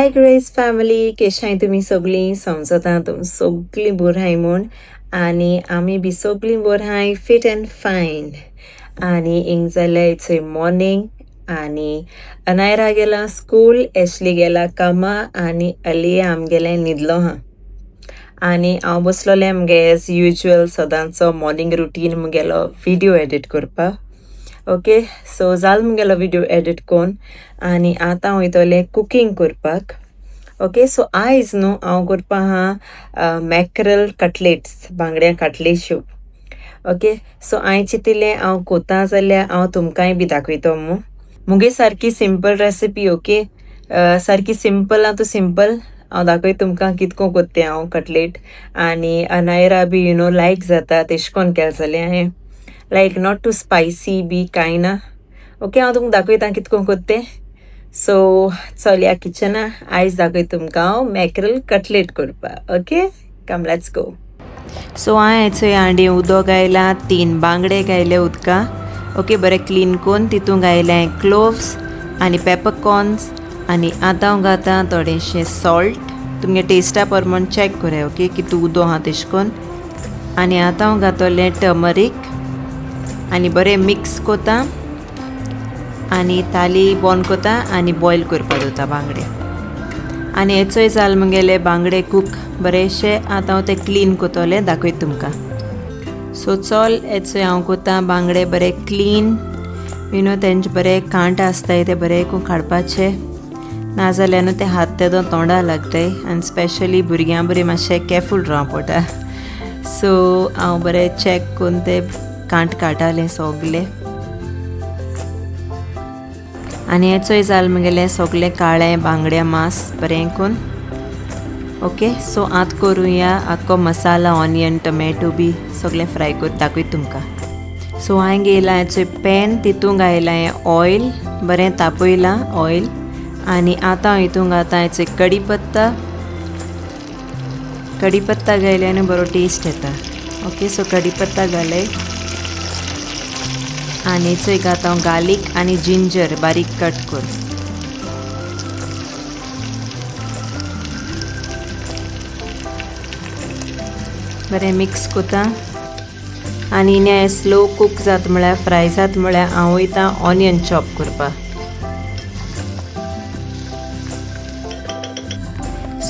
हाय grace family, केशाय तुमी सगळीं? समजता तुमी सगळीं बोर म्हूण आनी आमी बी सगळीं बोर हाय, फिट अँड फायन. आनी हिंग जाल्यार it's a morning आनी अनायरा गेला स्कूल, एशली गेला कामा आनी अलिया आमगेलें न्हिदलो हा. आनी हांव बसलोलें मुगे as usual सदांचो morning routine मुगेलो video edit करपाक. ओके, सो जाल मुगेलो व्हिडियो एडिट करून आनी आतां हांव वयतलें कुकींग करपाक. ओके, सो आयज न्हू हांव करपा आहा मॅकरल कटलेट्स, बांगड्या कटलेश्यो. ओके, सो हांवें चिंतिल्लें हांव कोता जाल्यार हांव तुमकांय बी दाखयतो म्हूण. मुगे सारकी सिंपल रेसिपी. ओके, सारकी सिंपल आहा, तूं सिंपल हांव दाखयता तुमकां कितको कोत्ता तें हांव कटलेट. आनी अनायरा बी you know लायक जाता तेश कोन केलें जाल्यार हांवें, लायक not to spicy बी कांय ना. ओके, हांव तुमकां दाखयता कितको कोत्ता तें. सो चल या किचना, आयज दाखयता तुमकां हांव मॅकरल कटलेट करपाक. Okay, come let's go. So हांवें चोय हांडी उदक घायलां, 3 बांगडे घायले उदका. ओके, बरें क्लीन करून तितून घायलें क्लोव्स आनी पेपरकॉर्न्स आनी आतां हांव घातां थोडेशें सॉल्ट, तुमगे टेस्टा प्रमाण चॅक कराय. ओके, कितू उदक आहा तेश कोन. आनी आतां हांव घातलें टर्मरीक आनी बरें मिक्स कोता आनी ताली बंद कोता आनी बॉयल करपा दवरता बांगडे. आनी हेचोय जाल मुगेले बांगडे कूक बरेशे. आतां हांव ते क्लीन कोतोलें, दाखयता तुमकां. सो चल हेचोय हांव कोता बांगडे बरे क्लीन, you know तेंचे बरे कांट आसताय ते बरे करून काडपाचे, नाजाल्यार न्हू ते हात तेदो तोंडा लागताय आनी स्पेशली भुरग्यां बरी मातशें केरफूल रावंक पडटा. सो हांव बरें चॅक करून ते कांट काडटालें सगले. आनी हेचोय जाल मुगेलें सगलें काळें बांगड्या मांस बरें करून. ओके, सो आतां करुया आख्खो मसाला, ऑनियन, टोमॅटो बी सगलें फ्राय करून दाखयता तुमकां. सो हांवें घेयलां हेचोय पॅन, तितूंत घायलां ऑयल, बरें तापयलां ऑयल. आनी आतां हांव हितूंत घातां हेचोय कडी पत्ता. कडी पत्ता घायल्यार न्हू बरो टेस्ट येता. ओके, सो कडी पत्ता घालय आनी चोय घातां हांव गार्लीक आनी जिंजर बारीक कट करून. बरें मिक्स कोता आनी हें स्लो कूक जाता म्हळ्यार फ्राय जाता म्हळ्यार हांव वयता ऑनियन चॉप करपाक.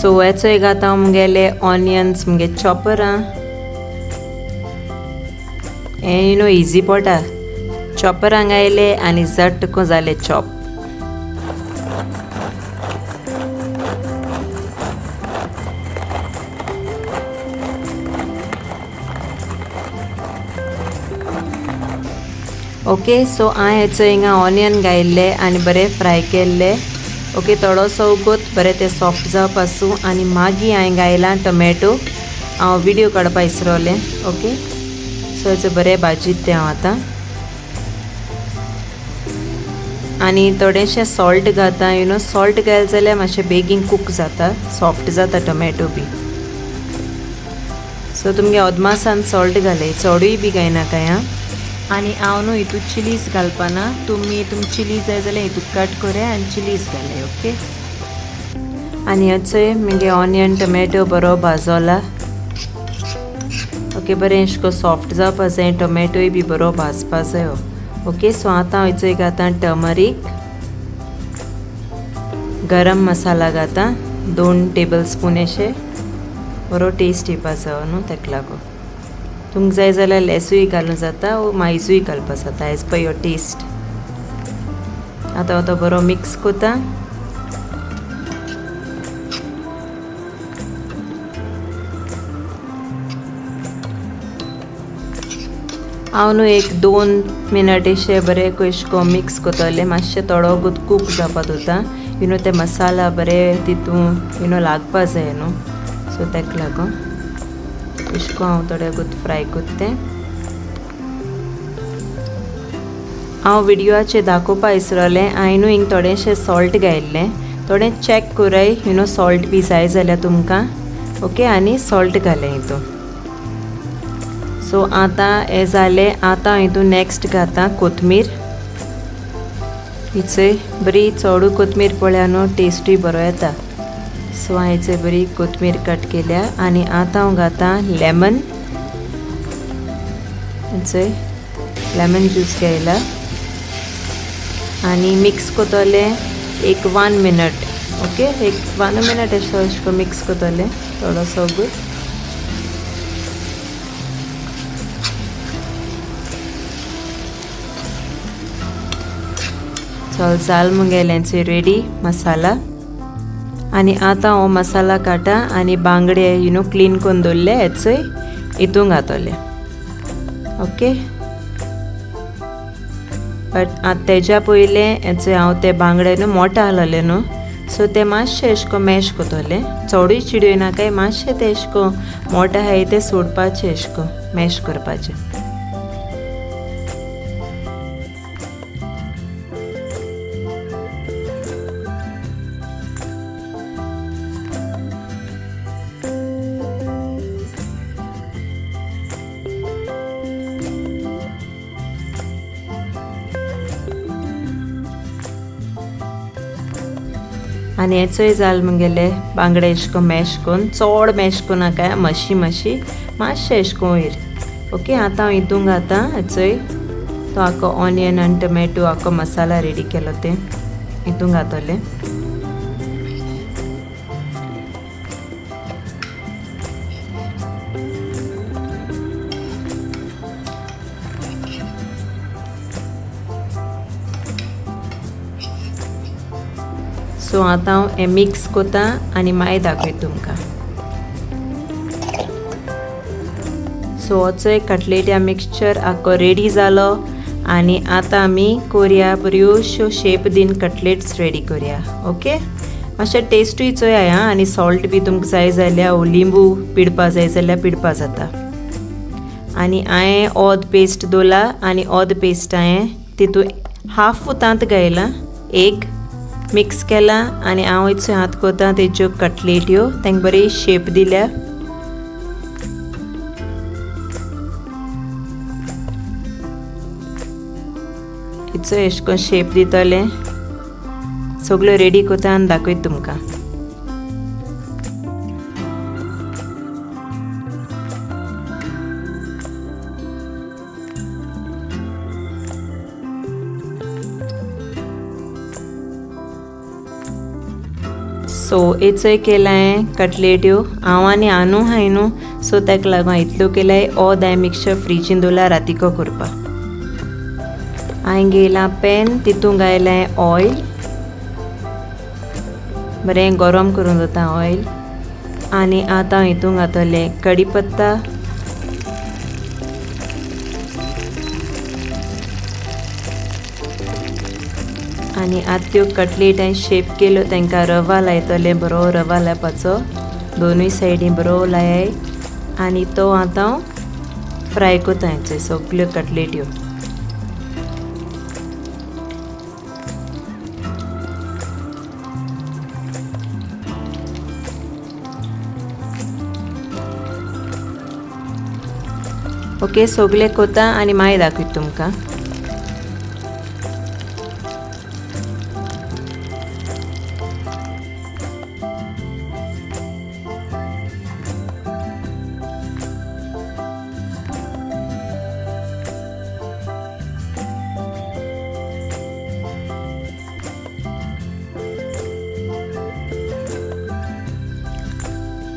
सो हेचोय घातां हांव मुगेले ऑनियन्स मुगे चॉपरां. हें you know easy पडटा, चॉपरां घायले आनी झट करून जालें चॉप. ओके, सो हांवें हेचो हिंगा ऑनियन घायल्ले आनी बरें फ्राय केल्ले. ओके, थोडोसो उगोत बरें तें सॉफ्ट जावपा आसूं. आनी मागीर हांवें घायलां टोमॅटो, हांव व्हिडियो काडपा विसरोलें. ओके, सो हेचो बरें भाजीत तें हांव आतां. आनी थोडेशें सॉल्ट घाता, you know salt घायलें जाल्यार मातशें बेगीन कूक जाता, सॉफ्ट जाता टोमॅटो बी. सो तुमगे अदमासान सॉल्ट घालय, चडूय बी घायनाकाय आं. आनी हांव न्हू हितून चिलीज घालपाना, तुमी तुम चिली जाय जाल्यार हितून कट कराय आनी चिलीज घालय. ओके, आनी हेचोय मुगे ऑनियन टोमॅटो बरो भाजोला. ओके, बरें एशें करून सॉफ्ट जावपा जाय, टोमॅटोय बी बरो भाजपा जायो. ओके, सो आतां हांव हेचोय घातां टर्मरीक, गरम मसाला घातां 2 टेबल स्पून अशें, बरो टेस्ट येवपा जायो न्हू तेका लागून. तुमकां जाय जाल्यार लेसूय घालूं जाता वो मायजूय घालपा जाता, एज पर your test. आतां हांव तो बरो मिक्स कोता. हांव न्हू 1-2 मिनट अशें बरें कशें करून मिक्स कोतलें, मातशें थोडो गोत कूक जावपा दवरता, you know ते मसाला बरे तितून you know लागपा जाय न्हू, सो तेका लागून अशें करून हांव थोडे गोत फ्राय कोत्ता तें. हांव व्हिडियोचेर दाखोवपा विसरोलें, हांवें न्हू हिंग थोडेशें सॉल्ट घायल्लें, थोडें चॅक कराय you know salt बी जाय जाल्यार तुमकां. ओके, आनी सॉल्ट घालें हितून. सो आतां हें जालें, आतां हांव हितून नेक्स्ट घातां कोथमीर. ही चोय बरी चडू कोथमीर पळया न्हू टेस्टूय बरो येता. सो हांवें बरी कोथमीर कट केल्या आनी आतां हांव घातां लेमन, लेमन ज्यूस घायला आनी मिक्स करतलें एक 1 मिनट। ओके, एक 1 मिनट अशें अशें करून मिक्स करतलें थोडोसो। चल जाल मुगेलें रेडी मसाला। आनी आतां हो मसाला काडटा आनी बांगडे you know clean करून दवरले हेचोय हितून घातले। ओके, बट आतां तेज्या पयलें हेचोय हांव ते बांगडे न्हू मोठे आहलेले न्हू, सो ते मातशें अशें करून मॅश करतले, चडूय चिडयो नाकाय, मातशें ते अशें करून मोठे आहाय ते सोडपाचें, अशें करून मॅश करपाचें। आनी हेचोय जाल मुगेले बांगडे अशें करून मॅश करून, चड मॅश करूं नाका, मातशी मातशी मातशें अशें करून वयर। ओके, आतां हांव हितून घातां हेचोय तो आख्खो ऑनियन आनी टोमॅटो आख्खो मसाला रेडी केलो तें हितून घातलें। सो आतां हांव हें मिक्स करता आनी मागीर दाखयता तुमकां। सो होचोय कटलेट्या मिक्सचर आख्खो रेडी जालो आनी आतां आमी कोरया बऱ्योश्यो शेप दीन कटलेट्स रेडी करया। ओके, मातशें टेस्टूय चोया आं, आनी सॉल्ट बी तुमकां जाय जाल्यार लिंबू पिडपा जाय जाल्यार पिडपा जाता। आनी हांवें ऑद पेस्ट दवरला आनी ऑद पेस्ट हांवें तितून हाफ उतांत घायला, एक मिक्स केला आनी हांव इतसो हात करता तेज्यो कटलेट्यो तांकां बरी शेप दिल्या। इतसो अशें करून शेप दितलें, सगळ्यो रेडी करता आनी दाखयता तुमकां। सो हेचोय केलां कटलेट्यो हांव आनी आनू हाय न्हू, सो ताका लागून इतल्यो केलाय। ऑद हांवें मिक्सचर फ्रिजीन दवरला रातीको करपाक। हांवें घेयलां पॅन, तितून घायलें ऑयल, बरें गरम करून दवरता ऑयल। आनी आतां हितून घातलें कडी पत्ता, आनी आतां त्यो कटलेट हांवें शेप केल्यो तांकां रवा लायतलें, बरो रवा लावपाचो दोनूय सायडी बरो लाय आनी तो आतां फ्राय करता हेचो सगल्यो कटलेट्यो। ओके, सगळे करता आनी मागीर दाखयता तुमकां।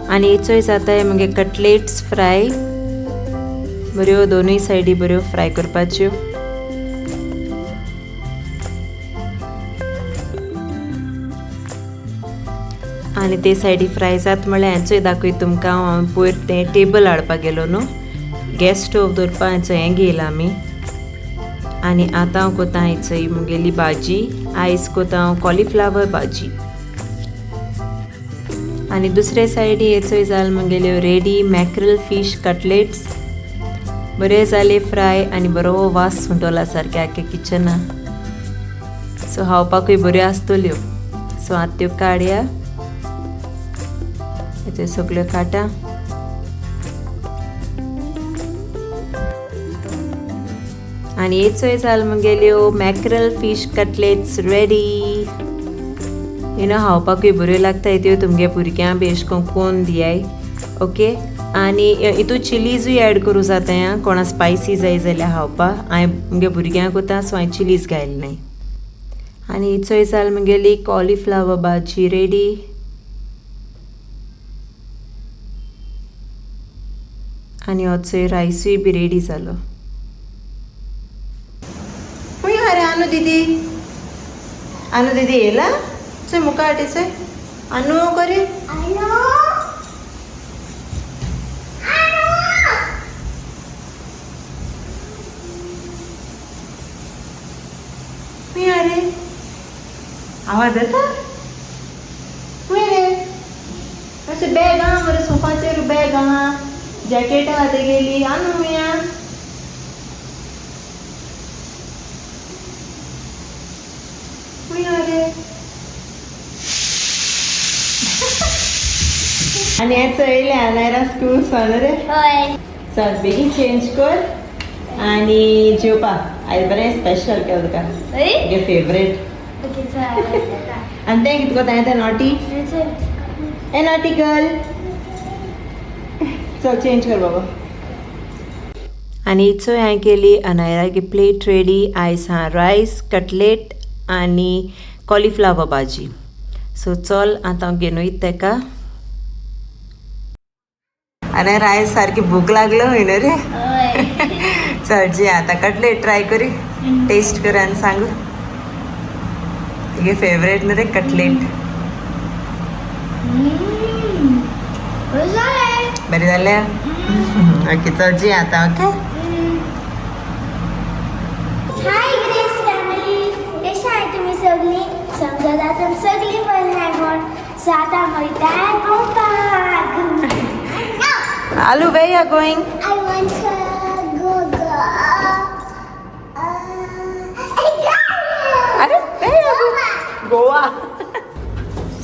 आनी हेचोय जाता मागीर कटलेट्स फ्राय, बऱ्यो दोनूय सायडी बऱ्यो फ्राय करपाच्यो। आनी ते सायडी फ्राय जात म्हळ्यार हेचोय दाखयता तुमकां। हांव पयर तें टेबल हाडपाक गेलो न्हू, गॅस स्टोव दवरपाक हेचो हें घेयलां आमी। आनी आतां हांव करता हेचोय मुगेली भाजी, आयज करता हांव कॉलिफ्लावर भाजी। आनी दुसरे सायडी हेचोय जाल मुगेल्यो रेडी मॅकरल फीश कटलेट्स, बरे जाले फ्राय आनी बरो वास सुटोला सारके आख्या किचना। सो खावपाकूय बऱ्यो आसतल्यो। सो आतां त्यो काडया, हेच्यो सगळ्यो काडटा। आनी हेचोय जाल मुगेल्यो mackerel fish cutlets ready. You know खावपाकूय बऱ्यो लागता त्यो तुमगे भुरग्यां बी अशें करून दियाय. ओके, आनी हितू चिलीजूय एड करूं जाता. आं, कोणा स्पायसी जाय जाल्यार खावपाक. हांवें मुगे भुरग्यांक कोता, सो हांवें चिलीज घायले नाय. आनी चोय जाल मुगेली कॉलीफ्लावर भाजी रेडी. आनी हो चोय रायसूय बी रेडी जालो. खंय आहा रे आनू दीदी? आनू दीदी येयला? चोय मुखार हाटी चोय. आनू करे. खंय आहा रे? आवाज येता? खंय रे? अशें बॅग आहा मरे, सोफाचेर बॅग आहा, जॅकेट आहा तेगेली. आनू खंय आहा? खंय आहा रे? आनी हें चोयलें अनायरा स्कूल सान रे. चल बेगीन चेंज कर आनी जेवपा. आयज बरें स्पेशल केलें तुका, तुगे फेवरेट. आनी तें कितें कोता तें नॉटी? ए नॉटी गर्ल, चल चेंज कर बाबा. आनी चोय हांवें केली अनायरागी प्लेट रेडी. आयज हा रायस, कटलेट आनी कॉलीफ्लावर भाजी. सो चल आतां हांव घेवन वयता तेका. आनी रायस सारकी भूक लागलो हय न्हू रे. चल जी आतां कटलेट ट्राय करी, टेस्ट कर आनी सांगू. तुगे फेवरेट न्हू रे कटलेट? बरें जालें. ओके, चल जी आतां. ओके. हाय ग्रेस फॅमिली, कशें आहाय तुमी सगळीं? समजता तुमी सगळीं बरीं आहाय म्हूण. सो आतां वयता भोंवपाक. Aloo, where you are going? I want to go go. अरे, where you are going? Goa.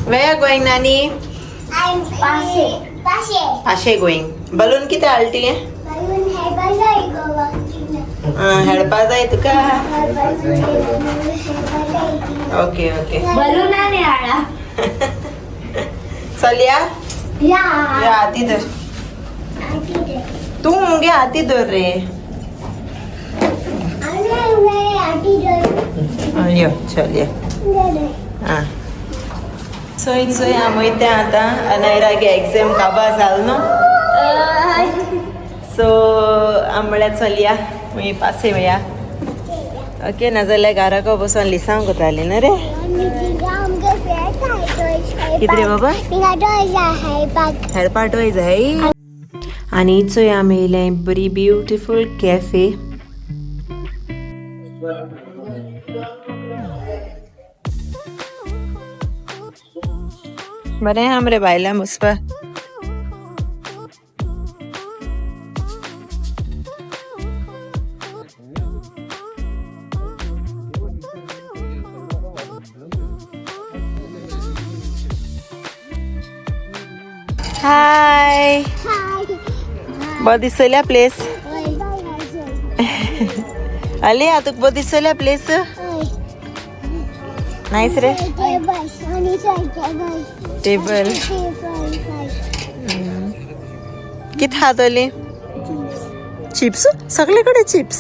Where you are going, नानी? I'm Pashe. Pashe. पाशे गोइंग. बलून कितें हाडली? Balloon हेडपा जाय गोवा. हेडपा जाय तुका? Okay okay. Balloon आनी हाडा. चल या. या. या, हाती धर तूं, मुगे हाती धर रे. यो, चल यो. आं, चोय चोय, आमी वयता आतां. अनायरागे एग्जाम काबार जाल न्हू, सो आमी म्हळ्यार चलया मागीर पासे वया. ओके, नाजाल्यार घराको बसून लिसांव कोताली न्हू रे. कितें रे बाबा? हेडपाट वय जाय. आनी चोय आमी येयले बरी ब्युटिफूल कॅफे. बरें आहा मरे बायलां बसपा. हाय, बरो दिसल्या प्लेस. आलिया, तुका बरो दिसल्या प्लेस? नायस रे. टेबल कितें खातली? चिप्स, सगळे कडेन चिप्स.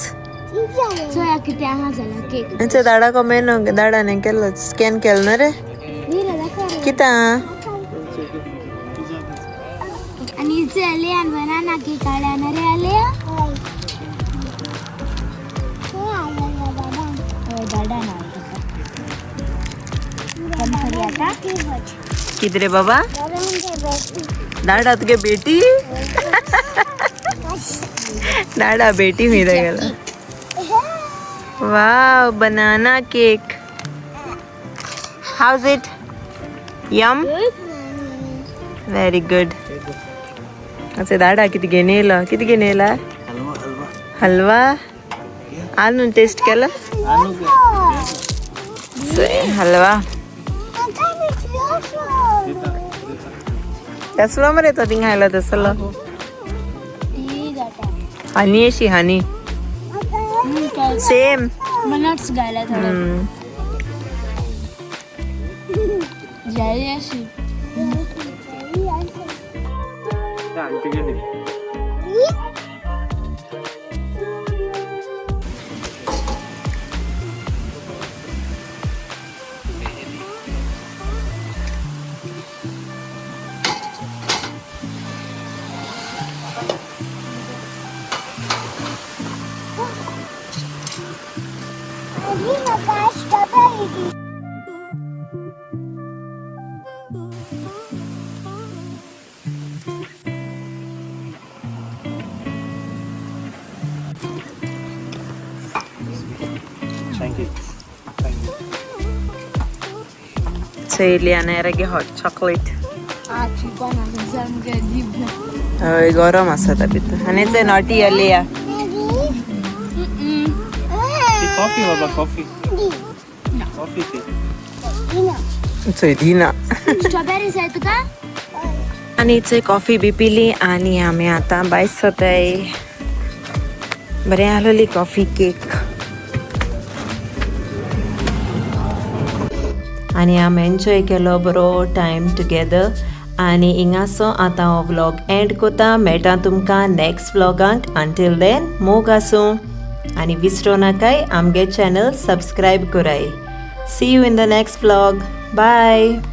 चोया कितें आहा जाल्यार केक. दाडा कमेन दाडा केलो स्कॅन केलो ना रे. कितें आहा? आनी चलयान बनाना केक हाडल्या ना रे आलिया? हय, दाडा ना आता. कितें रे बाबा? दाडा तुगे बेटी, दाडा बेटी हुई गेला. Wow, banana cake. How's it? Yum? Very good. असे दाडा किती घेऊन येयला? किती घेऊन येयला? हलवा. आणून टेस्ट केला हलवा. तसलो मरे तो थिंगा आयलो तसलो. हनी अशी हनी सेम. नट्स घायला थोडं. जेली अशी. Thank you. Thank you. चोयली आनी हॉट चॉकलेट. सामकें जीभ. हय, गरम आसा ता भितर आनी ते नॉटी अलिया. कॉफी बाबा, कॉफी, कॉफी ती. चोय दिना. स्ट्रॉबेरी जाय तुका? आनी चोय, कॉफी बी पिली आनी आमी आतां भायर सोताय. बरें आसलोली कॉफी, केक आनी आमी एन्जॉय केलो बरो टायम टुगेदर. आनी हिंगासो आतां हो व्लॉग एंड कोता. मेळटा तुमकां नेक्स्ट व्लॉगांक. अंटील then, मोग आसूं आनी विसरो नाकाय, आमगे चॅनल सबस्क्रायब कराय. See you in the next vlog. Bye.